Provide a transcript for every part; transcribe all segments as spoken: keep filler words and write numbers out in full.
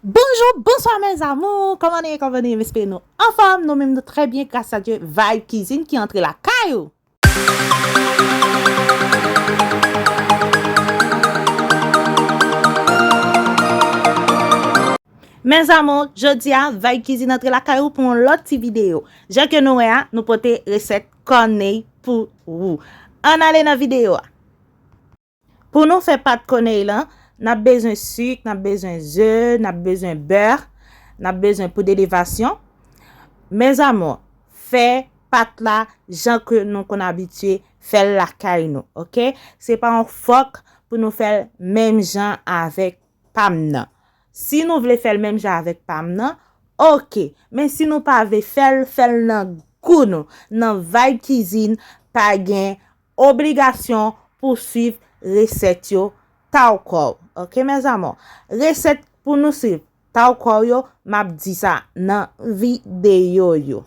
Bonjou, bonswa mes amours, kòman nou ye, kòman nou ye? M espere nou anfòm, nou menm nou trè byen, gras a Dye, Vibe Cuisine ki antre lakay ou. Mes amours, jodi a, Vibe Cuisine antre lakay ou pou yon lòt ti videyo. Jan ke nou wè a, nou pote resèt kònèy pou ou. Ann ale nan videyo a. Pou nou fè pat kònèy lan, n ap bezwen sik, n ap bezwen ze, n ap bezwen bè, n ap bezwen poud elevasyon. Mes amours, fè pat la jan ke nou konn abitye fè l lakay nou, oke? Se pa yon fòk pou nou fè l menm jan avèk pa m nan. Si nou vle fè l menm jan avèk pa m nan, oke. Men si nou pa vle fè l, fè l nan gou nou. Nan Vibe Cuisine, pa gen obligasyon pou swiv resèt yo ta w kò w. Oke, mes amours? Resèt pou nou swiv ta w kò w yo, m ap di sa nan videyo yo.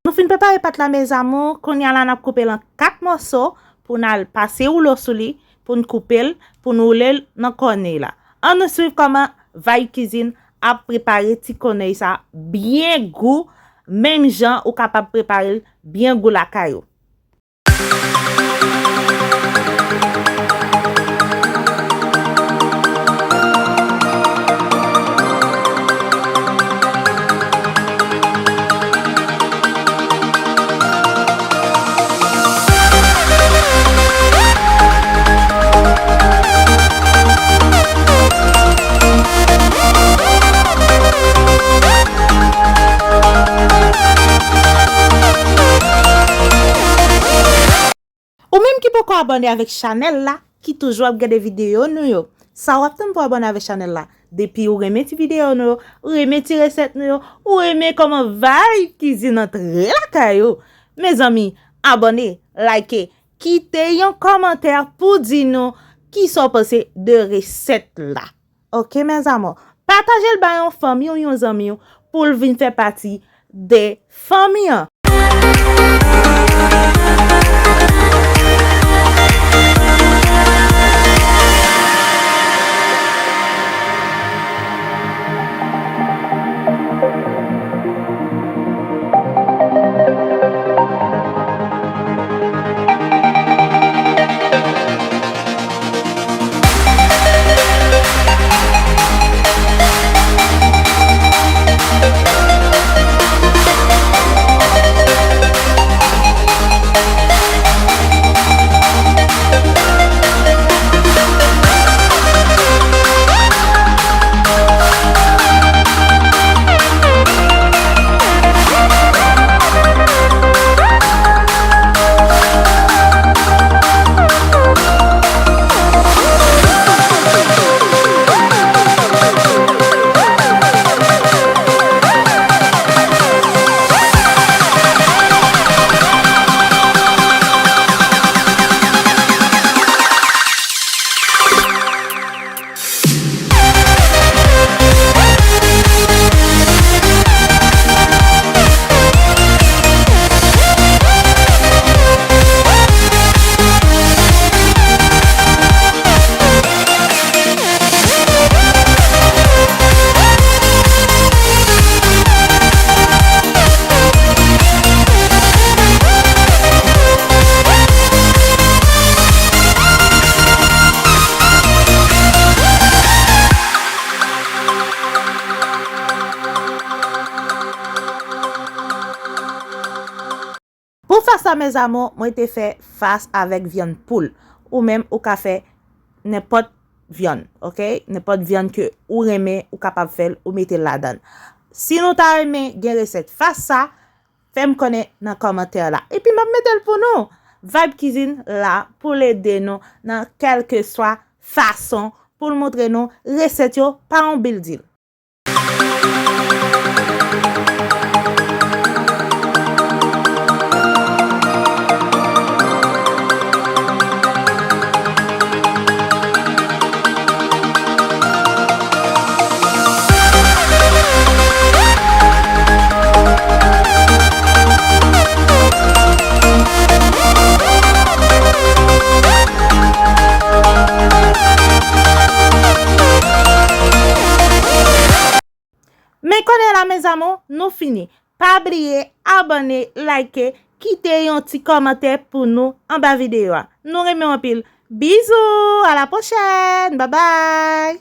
Nou fin prepare pat la, mes amours. Kounye a la, n ap koupe l an kat mòso pou n al pase woulo sou li, pou n koupe l, pou n woule l nan kònèy la. Ann nou swiv kòman Vibe Cuisine ap prepare ti kònèy sa byen gou, menm jan ou kapab prepare l byen gou lakay ou. Ou menm ki poko abòne avèk chanèl la, ki toujou ap gade videyo nou yo, sa w ap tann pou abòne avèk chanèl la? Depi ou renmen ti videyo nou yo, ou renmen ti resèt nou yo, ou renmen kòman Vibe Cuisine antre lakay ou, mezanmi, abòne, like, kite yon kòmantè pou di nou kisa w panse de resèt la. Oke, mes amours, pataje l bay yon fanmi w, yon zanmi w, pou l vin fè pati de fanmi an. Pou fas sa, mes amours, mwen te fè fas avèk vyann poul. Ou menm, ou ka fè nenpòt vyann, ok? Nenpòt vyann ke ou renmen, ou kapab fè l, ou mete l ladan l. Si nou ta renmen gen resèt fas sa, fè m konnen nan kòmantè la. Epi m ap mete l pou nou. Vibe Cuisine la pou l ede nou nan kèlkeswa fason pou l montre nou resèt yo pa yon big deal. Men kounye a la, mes amours, nou fini. Pa bliye abòne, like, kite yon ti kòmantè pou nou anba videyo a. Nou renmen w anpil. Bizou, à la prochaine, bye bye.